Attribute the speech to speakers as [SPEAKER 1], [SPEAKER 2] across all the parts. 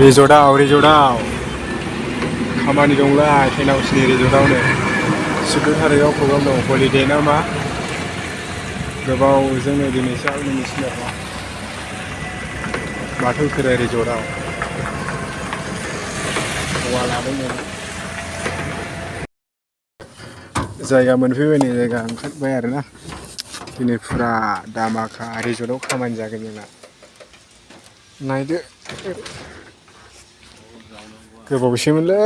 [SPEAKER 1] रिजर्टआव खामानि दंलाय टेनावसनि रिजर्टआवनो 14 थारिखआव प्रग्राम दं हलिडे ना मा गोबावजोंनो दिनैसो आंनि मिथिनाय बाथौ खेराइ रिजर्टआव गवा लादोंमोन जायगा मोनफैबाय नै जायगा ओंखारबाय आरोना दिनै फुरा दामाखा रिजर्टआव खामानि जागोन जोंना नायदो गोबावसैमोनलै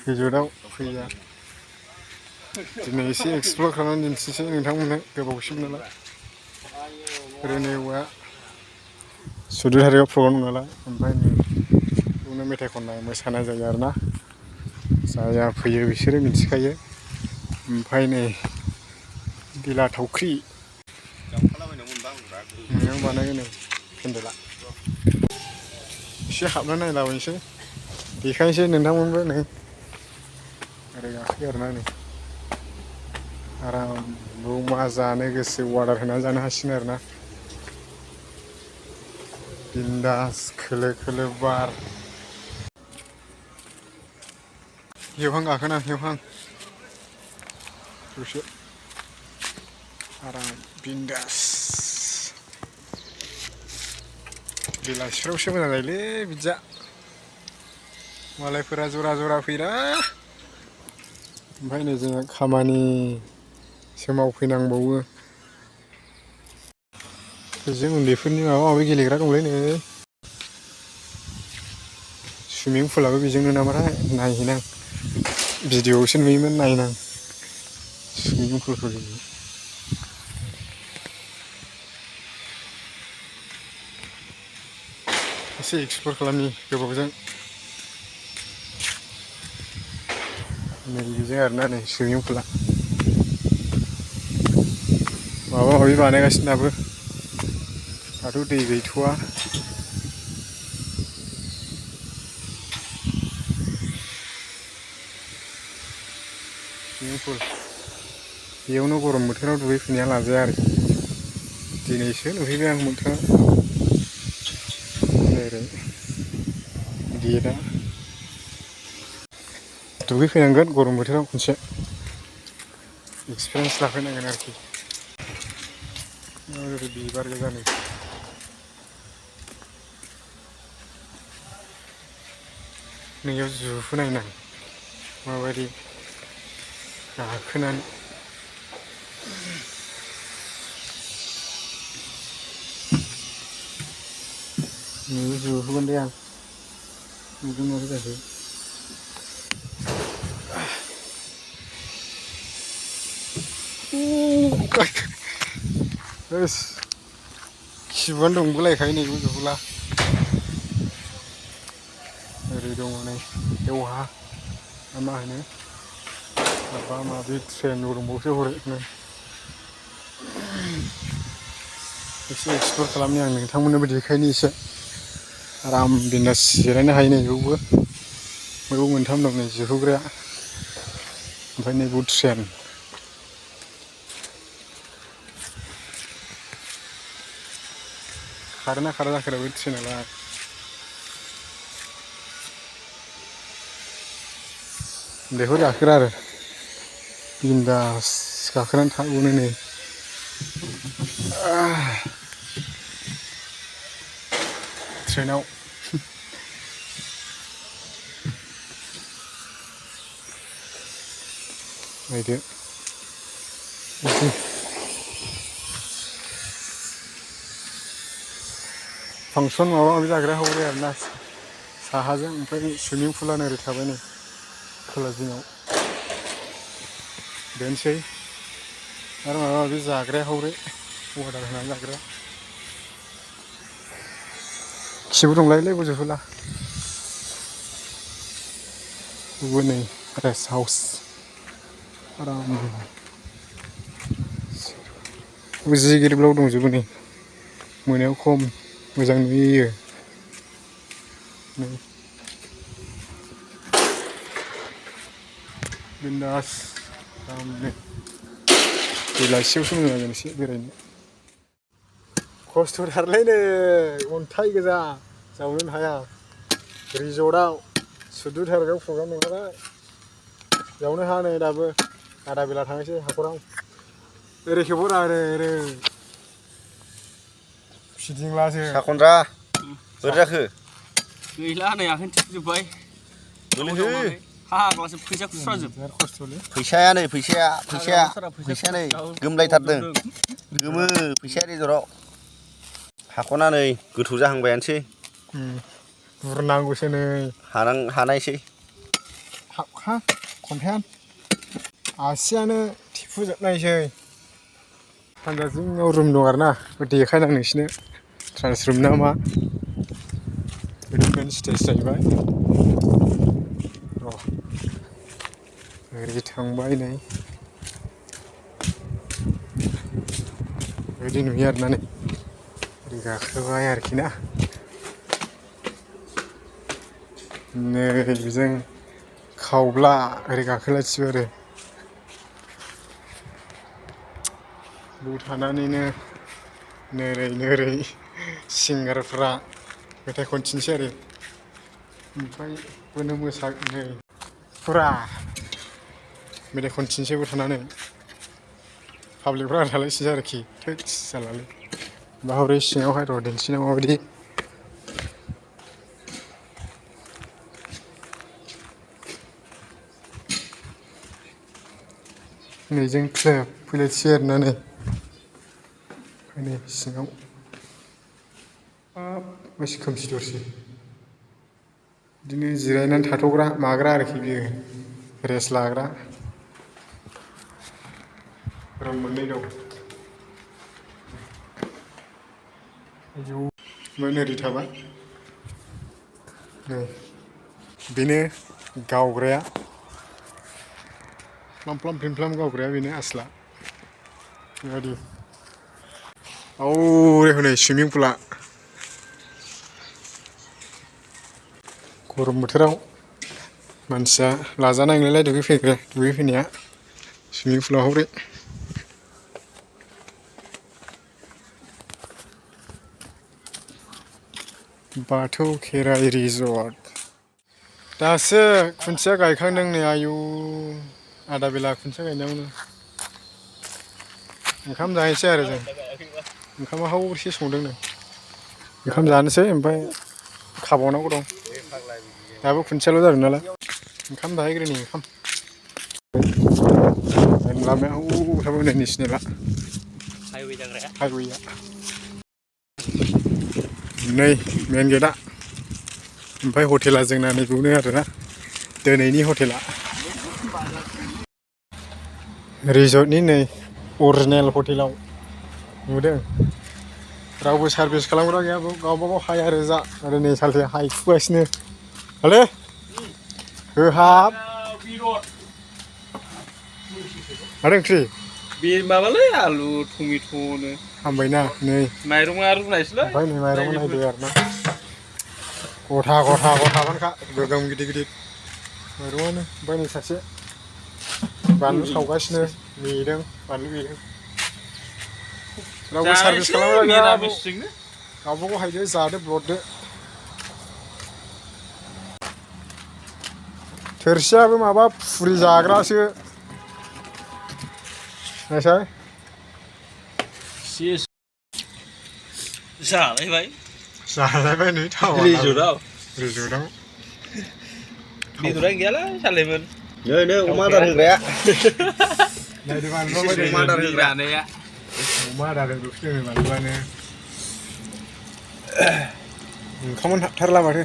[SPEAKER 1] रिजर्टआव फैया दिनै एसे एक्सप्लर खालामनानै दिन्थिसै नोंथांमोननो गोबावसैमोन नालाय रेनेवआ 14 थारिखआव प्रग्राम दं नालाय ओमफ्राय बेयावनो मेथाइ खननाय मोसानाय जायो आरोना जाया फैयो बिसोरो मिथिखायो ओमफ्राय नै दिला थावख्रि नों बानायगोन नै पेन्देला एसे हाबना नायलाबायनोसै देखायनोसै नोंथांमोनबो नै ओरै गाखोयो आरोना नै आराम बेयाव मा जानो गोसो अर्डार होनानै जानो हासिगोन आरोना बिन्दास खोलो खोलो बार हेवहां गाखोना हेवहां दसे आराम बिन्दास बेलासिफ्रावसो मोजां जायोलै बिदिया मालायफोरा जरा जरा फैयोना ओमफ्राय नै जोंहा खामानिसो मावफैनांबावो जों उन्दैफोरनि माबा माबि गेलेग्रा दंलै नै सुइमिं पुलाबो बेजोंनो नामाथाय नायहैनां भिडिअ'आवसो नुयोमोन नायनां सुइमिं पुलखौ एसे एक्सप्लर खालामनि गोबावजों नै बेजों आरोना नै सुइमिं पुला माबा माबि बानायगासिनो दाबो दाथ' दै गैथ'वा सुइमिं पुल बेयावनो गरम बोथोराव दुगैफैनाया लाजाया आरोखि दिनैसो नुहैबाय आं मोगथाङाव ओरै गेटआ दुगैफैनांगोन गरम बोथोराव खनसे एक्सपिरियेन्स लाफैनांगोन आरोखि ओरै बिबार गोजा नै नैयाव जुहुनायनां माबायदि गाखोनानै नैयाव जुहुगोन दे आं नुदों माथो जाखो खिबुआनो दंगुलायखायो नै जुहुला ओरै दङ नै देवहा ना मा होनो माबा माबि ट्रेनबो दंबावोसो हरै एसे एक्सप्लर खालामनि आं नोंथांमोननोबो देखायनि एसे आराम बिन्दास जिरायनो हायो नै बेयावबो मोनथाम दं नै जुहुग्राया ओमफ्राय नै बेयाव ट्रेन खारोना खारा जाखोरा बे ट्रेनालाय बेखौ गाखोरा आरो बिन्दास गाखोनानै थागौनो नै ट्रेनाव नायदो फांसन माबा माबि जाग्रा हरो आरोना साहाजों ओमफ्राय सुइमिं पुलानो ओरै थाबाय नै खोला जिङाव दोनसै आरो माबा माबि जाग्राया हरो अर्डार होनानै जाग्रा खिबु दंलायोलै जुहुला बेबो नै रेस्ट हाउस आराम जि गिदिरब्लाव दंजोबो नै मोनायाव खम मोजां नुयो बिन्दास आरामनो बेलासियावसो मोजां जागोन एसे बेरायनो खस्थ'थारलै नै अन्थाइ गोजा जावनोनो हाया रिजर्टआव सुदु थारगाव प्रग्राम नंलाबाय बेयावनो हा नै दाबो आधा बेला थांनोसै हाखराव ओरैखौ बरा ओरै फिदिंलासो
[SPEAKER 2] साखनद्रा बोरै जाखो
[SPEAKER 3] गैला नै आखाइनो थिफुजोब्बाय
[SPEAKER 2] बोलोहो
[SPEAKER 3] फाग्लासो फैसा खुस्राजोब
[SPEAKER 2] फैसाया नै फैसाया नै गोमलायथारदों गोमो फैसाया रिजर्टआव हाख'ना नै गोथौ जाहांबायानोसै
[SPEAKER 1] बुरनांगौसो नै
[SPEAKER 2] हानायसै
[SPEAKER 1] हा खन्थायानो आसियानो थिफुजोबनायसै सानजा जिङाव रुम दं आरोना देखायनां नोंसिनो ट्रान्स रुम ना मा ओरैबायदि स्टेज जाहैबाय र' ओरै थांबाय नै बिदि नुयो आरोना नै ओरै गाखोबाय आरोखि ना नै बेजों खावब्ला ओरै गाखोलायथिबाय आरो बेयाव थानानैनो नोरै सिंगारफ्रा मेथाइ खनथिनोसै आरो ओमफ्राय बोनो नै फुरा मेथाइ खनथिनोसै बेयाव थानानै पाब्लिकफ्रा थालायसिनोसै आरोखि थैस जालालै दा हरै सिङावहाय र' दिन्थिना माबायदि नैजों फैलायसै आरोना नै सिङाव एसे खोमसि दरसि बिदिनो जिरायनानै थाथ'ग्रा माग्रा आरोखि बियो रेस्ट लाग्रा रुम मोननै दं ओरै थाबाय नै बेनो गावग्राया फ्लाम फ्लिम गावग्राया बेनो आसला बेबायदि औरै हनै सुइमिं पुला गरम बोथोराव मानसिया लाजानाय नंलाय दुगैफैनाया सुइमिं पुलाव हरै बाथौ खेराइ रिजर्ट दासो खुन्थिया गायखांदों नै आयु आधा बेला खुन्थिया गायनायावनो ओंखाम जाहैसै आरो जों ओंखामा हरसे संदों नो ओंखाम जानोसै ओमफ्राय खाबावनांगौ दं दाबो खुन्थियाल' जादों नालाय ओंखाम जाहैग्रोनि ओंखाम लामाया थाबाय नै नेसनेला हाइवेआ नै मेन गेटआ ओमफ्राय हटेला जोंना नैबावनो आरोना दिनैनि हटेला रिजर्टनि नै अरिजिनेल हटेलाव नुदों रावबो सार्भिस खालामग्रा गैया गावबागाव हाय आरो जा आरो नै सालथे हायखुगासिनो हले होहाब माथो ओंख्रि
[SPEAKER 3] बे माबालै आलु टमेट'नो
[SPEAKER 1] हामबायना नै
[SPEAKER 3] माइरङा रुनायसैलै
[SPEAKER 1] ओमफ्राय नै माइरंआ नायदो आरोना गथाखा गोगोम गिदिर माइरङानो ओमफ्राय नै सासे बानलु सावगासिनो नेदों बानलु नेदों रावबो सार्भिस खालामग्रा गैया गावबागाव हायदो जादो ब्लददो थोरसियाबो माबा फुरि जाग्रासो नायसाय जालायबाय नै थावा रिजर्टआव
[SPEAKER 3] बेदरा गैयालै सालायमोन
[SPEAKER 2] नै अमा आदार होग्राया
[SPEAKER 1] नायदो बानलुआ बायदि
[SPEAKER 3] अमा आदार होग्राया
[SPEAKER 1] अमा आदार होग्राखौसो बानलुआनो ओंखामानो हाबथारला माथो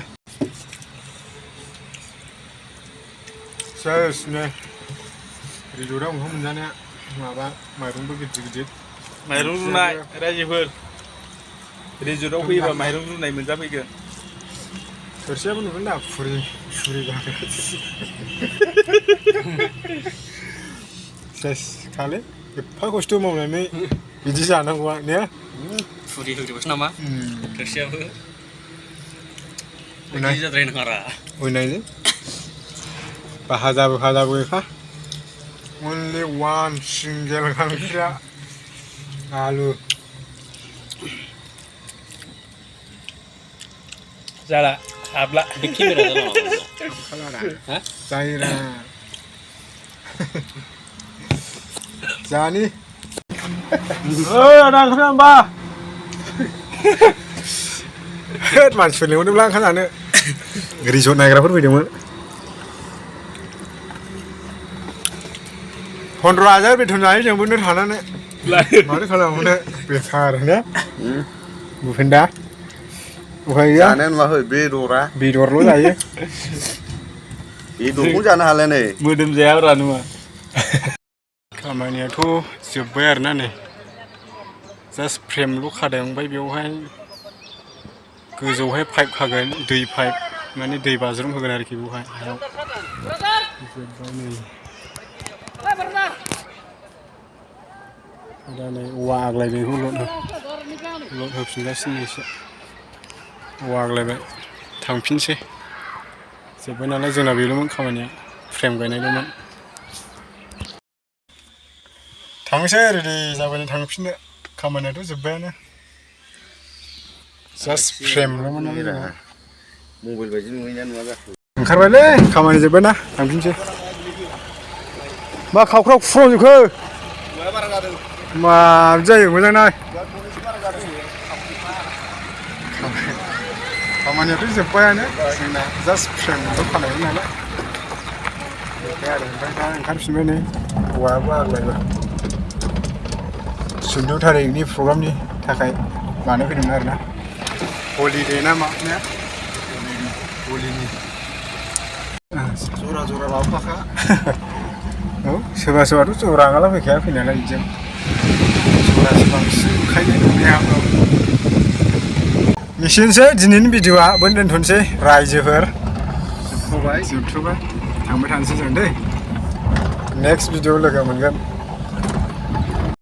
[SPEAKER 1] सेसनो रिजर्टआव ओंखाम मोनजानाया माबा माइरंबो गिदिर
[SPEAKER 3] माइरं रुनाय रायजोफोर रिजर्टआव फैयोबा माइरं रुनाय मोनजाफैगोन
[SPEAKER 1] थोरसियाबो नुगोन दा फुरि सेस खालै एफा खस्थ' मावनानै बिदि जानांगौआ ने
[SPEAKER 3] फुरि होग्रोबायसो नामा थोरसियाबो बिदि जाद्रायनाङारा
[SPEAKER 1] नायनो भाजाबो एफा अनलि वान सिंगेल ओंख्रिया आलु
[SPEAKER 3] जाला हाबला
[SPEAKER 4] बे केमेरा जाला
[SPEAKER 1] जायोरा जानि
[SPEAKER 3] आदा ओंखाम जानो बा
[SPEAKER 1] मानसिफोर लेंहरदोंब्ला ओंखाम जानो रिजर्ट नायग्राफोर फैदोंमोन 15,000 बेथन जायो जोंबो थानानै माथो खालामनो बेखार ने बुफेनदा उफाय गैया
[SPEAKER 2] जानाया नुवाखै
[SPEAKER 1] बेदरल' जायो
[SPEAKER 2] बेदरखौ जानो हालाय नै
[SPEAKER 3] मोदोम जायाब्रा नुवा
[SPEAKER 1] खामानियाथ' जोब्बाय आरोना नै जास्ट फ्रेमल' खादों ओमफ्राय बेवहाय गोजौहाय पाइप खागोन दै पाइप माने दै बाज्रुम होगोन आरोखि बेवहाय हायाव जोब्बाय नै दा नै औवा आग्लायनायखौ लद होफिनगासिनो एसे औवा आग्लायबाय थांफिनसै जोब्बाय नालाय जोंना बेल'मोन खामानिया फ्रेम गायनायल'मोन थांसै रेडि जाबाय थांफिननो खामानियाथ' जोब्बायानो जास्ट फ्रेमल'मोन जोंना
[SPEAKER 2] मबाइल बायदि नुयोना नुवा जाखो
[SPEAKER 1] ओंखारबायलै खामानि जोब्बायना थांफिनसै मा खावख्राव खुफ्रावजोबखो
[SPEAKER 2] बारा जादों
[SPEAKER 1] मा जायो मोजां नाय खामानियाथ' जोब्बायानो जोंना जास्ट फ्रेमल' खानायमोन नालाय जोब्बाय आरो ओमफ्राय दा ओंखारफिनबाय नै औवायाबो आग्लायबाय 14 थारिखनि प्रग्रामनि थाखाय बानायफैदोंमोन आरोना हलिडे ना मा ने हलिनि
[SPEAKER 2] जरा लाबोफाखा
[SPEAKER 1] औ सोरबा सोरबाथ' जरा नागाला फैखाया फैनायालाय बिदिजों जरासो बांसिन ओंखायनो नुनायाव एसेनोसै दिनैनि भिडिअ'आ बेयावनो दोनथ'नोसै रायजोफोर जोबथ'बाय थांबाय थानोसै जों दै नेक्स्ट भिडिअ लोगो मोनगोन